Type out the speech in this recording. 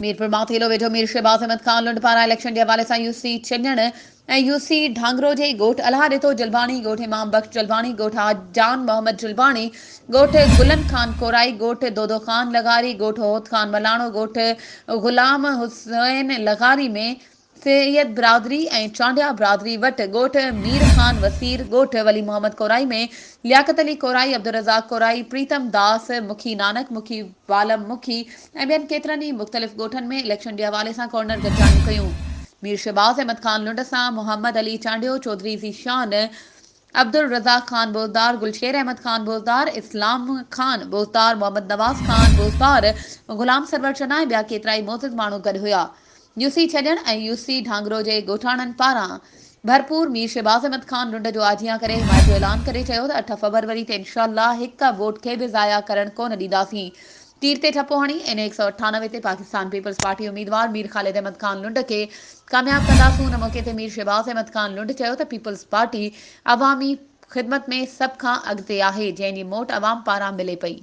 ميرپور ماٿيلو ويجهو مير شهباز احمد خان لنڊ پاران اليڪشن جي حوالي سان يو سي چنڙ ۽ يو سي ڍانگرو جي ڳوٺ الهه ڏتو جلباڻي، ڳوٺ امام بخش جلباڻي، ڳوٺ حاج جان محمد جلباڻي، ڳوٺ گلن خان ڪورائي، ڳوٺ دودو خان لغاري، ڳوٺ هوت خان ملاڻو، ڳوٺ غلام حسين لغاري ۾ سيد برادري ۽ چانڊيا برادري وٽ ڳوٺ مير خان وسير، ڳوٺ ولي محمد ڪورائي ۾ لياقت علي ڪورائي، عبدالرزاق ڪورائي، پريتم داس، مکي نانڪ، مکي والم مکي ۽ ٻين ڪيترن ئي مختلف ڳوٺن ۾ اليڪشن جي حوالي سان ڪارنر گڏجاڻيون ڪيون. مير شهباز احمد خان لنڊ سان محمد علي چانڊيو، چوڌري ذيشان، عبدالرزاق خان بوزدار، گلشير احمد خان بوزدار، اسلام خان بوزدار، محمد نواز خان بوزدار، غلام سرور چنا ۽ ٻيا ڪيترائي معزز ماڻهو گڏ هيا. يو سي ڇڄڻ ۽ يو سي ڍانگرو جي ڳوٺاڻن پاران ڀرپور مير شهباز احمد خان لنڊ جو آجيان ڪري حمايت جو اعلان ڪري چيو ته اٺ فبروري تي انشاء الله هڪ ووٽ کي به ضايع ڪرڻ ڪونه ڏينداسين تير تي ٺپو هڻي اين اي 198 تي پاڪستان پيپلز پارٽي اميدوار مير خالد احمد خان لنڊ کي ڪامياب ڪنداسون ان موقعي تي مير شهباز احمد خان لنڊ چيو ته پيپلز پارٽي عوامي خدمت ۾ سڀ کان اڳتي آهي جنهن جي موٽ عوام پاران ملي پئي.